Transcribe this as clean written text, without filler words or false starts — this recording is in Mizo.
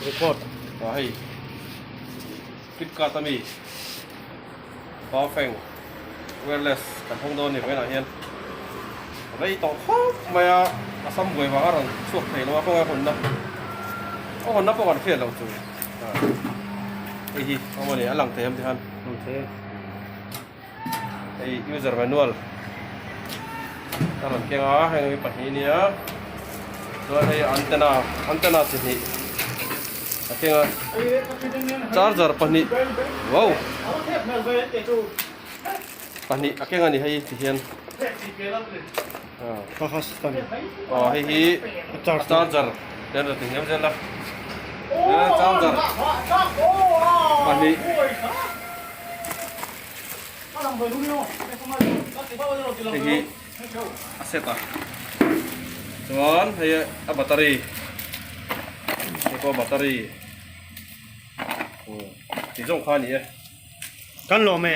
Record. Ah hei Flipkart ami Baofeng wireless kan hawng dawn a ni vawiinah hian rei tawh khawp mai a a sam buai vang a rawn chhuak thei lo a kawng a hawnna a hawnna pawh kan hriat loh chu hei hi awm a ni a lang thei em ti khan Lang thei e. Hei user manual a rawn keng a heng hi pahnih nia chuan hei antenna antenna chi hnih a keng a charger pahnih wow pahnih a keng a ni hei ti hian aw hei hi a charger hian rawn ti hniam zel a charger pahnih. Hei hi a set a chuan hei a battery hei pawh battery tih zawng kha a ni e. Kan lawm e.